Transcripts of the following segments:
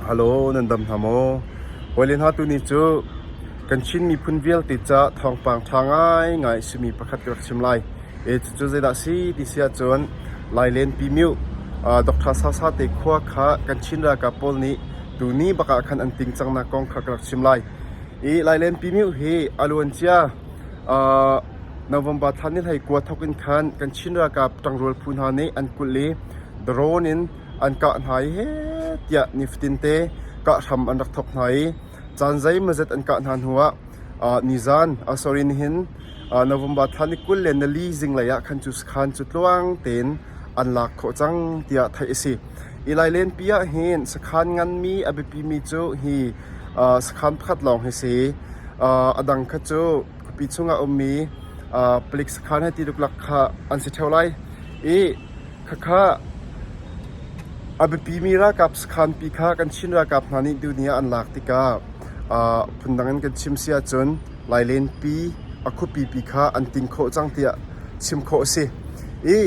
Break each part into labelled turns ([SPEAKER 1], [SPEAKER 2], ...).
[SPEAKER 1] Halo, nan dam hna maw? Hawile hna tuni cu kan Chin miphun vialte ca thawngpang ṭha ngaingai a simi pakhat ka rak chim lai. E cucu zeidah si ti si ahcun Lailenpi Myu Dr. Sasa te khua kha kan Chin ralkap pawl nih tuni bak ah khan an ting cangnak kong kha ka rak chim lai. I Lailenpi Myu hi a luancia November thla ni hlei kua thawk in khan kan Chin ralkap ṭangrual phu hna nih an kulh i drone in an kah hna i heh tiah nifatin te kah hram an rak thawk hna i caan zeimawzat an kah hna hnuah nizan sorry nihin November thla ni 20 le nali zinglei ah khan cu sakhan cu tluang tein an lak khawh cang tiah theih a si. I Lailenpi ah hin sakhan nganmi a biapimi cu hi sakhan pakhat lawng hi si. A dang kha cu khuapi chungah ummi palik sakhan he ti luklak kha an si ṭheo lai. I Khakha a biapimi ralkap sakhanpi kha kan Chin ralkap hna nih tuni ah an lak tikah phundang in kan chim si ahcun Lailenpi a khuapipi kha an ting khawh cang tiah chim khawh a si. I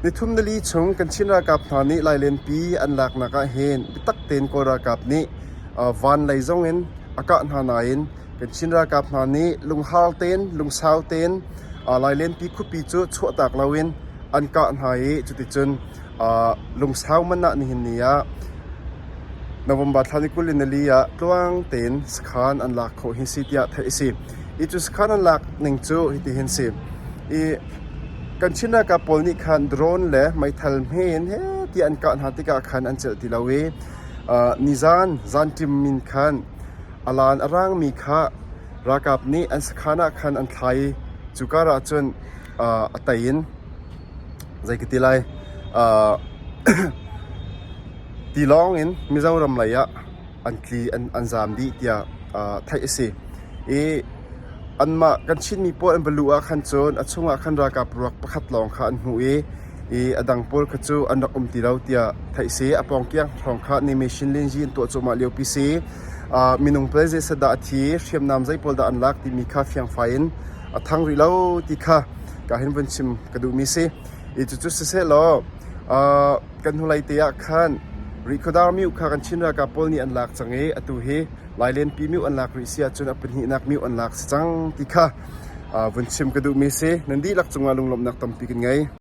[SPEAKER 1] nithum nili chung kan Chin ralkap hna nih Lailenpi an laknak ah hin biatak tein Kawl ralkap nih van lei zong in a kah hna nain kan Chin ralkap hna nih lunghar tein lungsau tein Lailenpi khuapi cu chuahtak loin an kah hna i cuticun lungsau man ah nihin ni ah November thla ni 20 in nili ah tluang tein sakhan an lak khawh hi si tiah theih a si. I cu sakhan an lak ning cu hitihin si. I kan Chin ralkap pawl nih khan drone le meithal hme in he tiah an kah hna tikah khan an celh ti lo i nizan zanṭim min khan a lan a rangmi kha Ralkap nih an sakhan ah khan an thlai i cu kar ah cun a tei in zei ka ti lai tilawng in Mizoram lei ah an tli an zaam dih tiah theih a si. I anmah kan Chinmi pawl an va luh ah khan cun a chungah khan ralkap ruak pakhat lawng kha an hmuh i i a dang pawl kha cu an rak um ti lo tiah theih si. A pawngkiang hrawng kha Nimation Linzi an tuah cuahmah liopi si. Minung pei zeisat dah a thi, hriamnam zei pawl dah an lak timi kha fiangfai in a thang rih lo ti kha ka hin vun chim ka duhmi si. I cucu siseh law kan hnulei te ah khan Rihkhawdar miu kha kan Chin ralkap pawl nih an lak cang i atu hi Lailenpi miu an lak rih si ahcun a pahnihnak miu an lak si cang ti kha vun chim ka duhmi si. Nan dihlak cungah lunglawmhnak tampi kan ngei.